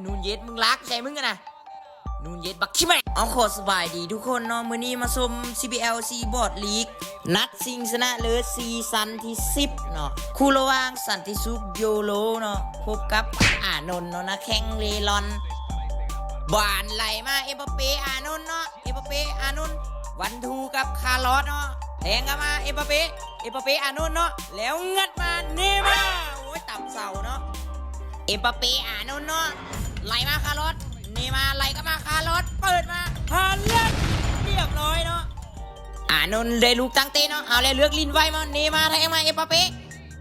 ນູນເຢດ ມຶງລັກໃສ່ມຶງຫັ້ນນະ ນູນເຢດບັກຂີ້ແໝ້. ເອົາ ຂໍສະບາຍດີທຸກຄົນເນາະ, ມື້ນີ້ມາຊົມ ຊີບີແອລຊີ ບອດລີກ ນັດຊິງຊະນະເລີດຊີຊັນທີສິບເນາະ, ຄູ່ລະຫວ່າງສັນຕິສຸກ ໂຢໂລເນາະ ພົບກັບອານົນເນາະ, ນັກແຂ່ງເລລອນ. ບານໄຫຼມາ ເອັມບາເປ ອານົນເນາະ, ເອັມບາເປ ອານົນ ວັນທູກັບຄາລອດເນາະ, ແທງເຂົ້າມາ ເອັມບາເປ ເອັມບາເປ ອານົນເນາະ, ແລ້ວງັດມາ ເນມາ ໂອ້ຍ ຕຳເສົາເນາະ. ເອັມບາເປ ອານົນເນາະ ໄຫຼມາຄາລອດ, ເນມາໄຫຼກັບມາຄາລອດ ເປີດມາ ຮາແລນ ຮຽບຮ້ອຍເນາະ. ອານົນໄດ້ລູກຕັ້ງເຕະເນາະ, ເອົາແລ້ວເລືອກຫຼິ້ນໄວມາ ເນມາແທງມາ ເອັມບາເປ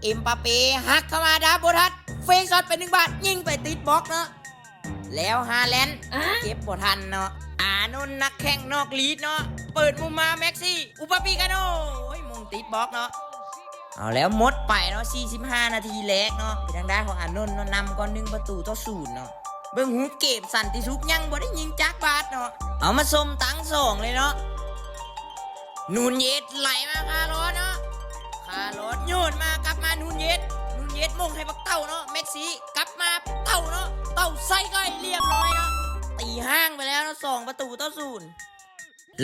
ເອັມບາເປ ຫັກເຂົ້າມາ ດາໂບທັດ ເຟກຊັອດໄປໜຶ່ງບາດ ຍິງໄປຕິດບລັອກເນາະ, ແລ້ວຮາແລນ ເກັບບໍ່ທັນເນາະ. ອານົນ ນັກແຂ່ງນອກລີດເນາະ ເປີດມຸມມາ ແມັກຊີ ອຸປາປີກາໂນ ໂອ້ຍ ມຸງຕິດບລັອກເນາະ. ເອົາແລ້ວ ໝົດໄປເນາະ ສີ່ສິບຫ້ານາທີແລກເນາະ, ເປັນທາງດ້ານຂອງອານົນເນາະ ນຳກ່ອນໜຶ່ງປະຕູຕໍ່ສູນເນາະ. ເບິ່ງຮູບເກມ ສັນຕິສຸກຍັງບໍ່ໄດ້ຍິງຈັກບາດເນາະ. ເອົາ ມາຊົມຕັ້ງສອງເລີຍເນາະ, ນູນເຢດໄຫຼມາຄາລອດເນາະ, ຄາລອດໂຍນມາກັບມານູນເຢດ, ນູນເຢດມົງໃຫ້ບັກເຕົ້າເນາະ, ແມັກຊີກັບມາເຕົ້າເນາະ, ເຕົ້າໃສ່ໄກ ຮຽບຮ້ອຍເນາະ, ຕີຫ່າງໄປແລ້ວເນາະ ສອງປະຕູຕໍ່ສູນ.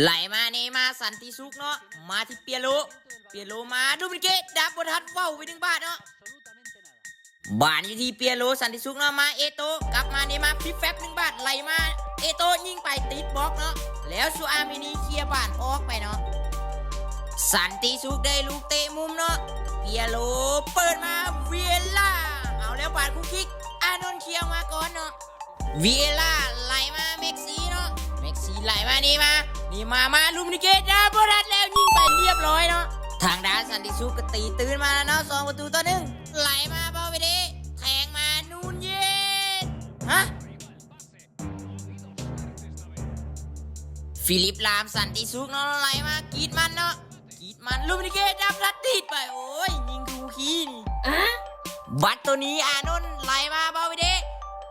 ໄຫຼມາເນມາ ສັນຕິສຸກເນາະ, ມາທີ່ເປຍໂລ, ເປຍໂລມາ ດູມນິເກ ດາບບໍ່ທັນ ເວົ້າໄປໜຶ່ງບາດເນາະ. ບານຢູ່ທີ່ເປຍໂລ ສັນຕິສຸກເນາະ, ມາເອໂຕ ກັບມາເນມາ ຟີບແຟັບໜຶ່ງບາດ ໄຫຼມາເອໂຕ ຍິງໄປຕິດບລັອກເນາະ, ແລ້ວຊູອາມິນີເຄຍບານອອກໄປເນາະ. ສັນຕິສຸກໄດ້ລູກເຕະມຸມເນາະ, ເປຍໂລເປີດມາ ວິເອລາ ເອົາແລ້ວບານຄູຄິກ ອານົນເຄຍອອກມາກ່ອນເນາະ. ວິເອລາໄຫຼມາແມັກຊີເນາະ, ແມັກຊີໄຫຼມາເນມາ, ເນມາມາ ລູມນິເກດ ດາບໍ່ທັນ ແລ້ວຍິງໄປ ຮຽບຮ້ອຍເນາະ. ທາງດ້ານສັນຕິສຸກກໍຕີຕື່ນມາແລ້ວເນາະ ສອງປະຕູຕໍ່ໜຶ່ງ, ໄຫຼມາ ບາວເວເດ ແທງມາ ນູນເຢດ ຮະ ຟີລິບລາມ ສັນຕິສຸກເນາະ, ໄຫຼມາ ກຣີດມັນເນາະ, ກຣີດມັນ ລູມນິເກດ ດາບໍ່ທັນ ດີດໄປ ໂອ້ຍ ຍິງຄູຄີນີ້ ບັດໂຕນີ້ ອານົນ ໄຫຼມາ ບາວເວເດ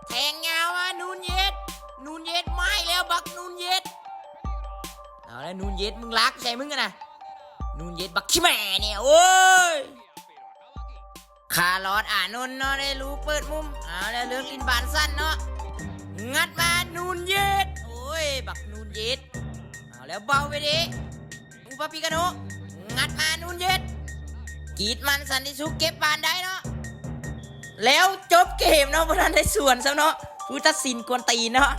ແທງຍາວມາ ນູນເຢດ, ນູນເຢດ ມາອີກແລ້ວ ບັກນູນເຢດ. ເອົາແລ້ວ ນູນເຢດ ມຶງລັກໃສ່ມຶງຫັ້ນນະ ນູນເຢດ ບັກຂີ້ແໝ້ນີ້ ໂອ້ຍ. ຄາລອດ ອານົນເນາະ ໄດ້ລູກເປີດມຸມ, ເອົາແລ້ວ ເລືອກຫຼິ້ນບານສັ້ນເນາະ, ງັດມາ ນູນເຢດ ໂອ້ຍ ບັກນູນເຢດ. ເອົາແລ້ວ ບາວເວເດ ອຸປາປີກາໂນ ງັດມາ ນູນເຢດ, ກຣີດມັນ ສັນຕິສຸກ ເກັບບານໄດ້ເນາະ, ແລ້ວຈົບເກມເນາະ, ບໍ່ທັນໄດ້ສວນຊ້ຳເນາະ, ຜູ້ຕັດສິນກວນຕີນເນາະ.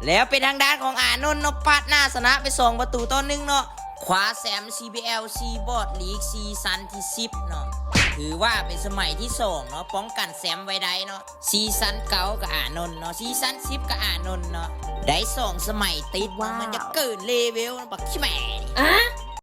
ແລ້ວເປັນທາງດ້ານຂອງອານົນເນາະ ປາດໜ້າຊະນະໄປ ສອງປະຕູຕໍ່ໜຶ່ງເນາະ, ຄວ້າແຊມ ຊີບີແອລຊີ ບອດລີກ ຊີຊັນທີສິບເນາະ, ຖືວ່າເປັນສະໄໝທີສອງເນາະ ປ້ອງກັນແຊມໄວ້ໄດ້ເນາະ. ຊີຊັນເກົ້າກໍອານົນເນາະ, ຊີຊັນສິບກໍອານົນເນາະ, ໄດ້ສອງສະໄໝຕິດເນາະ, ວ້າວ ມັນຈະເກີນເລເວວເນາະ ບັກຂີ້ແໝ້ນີ້.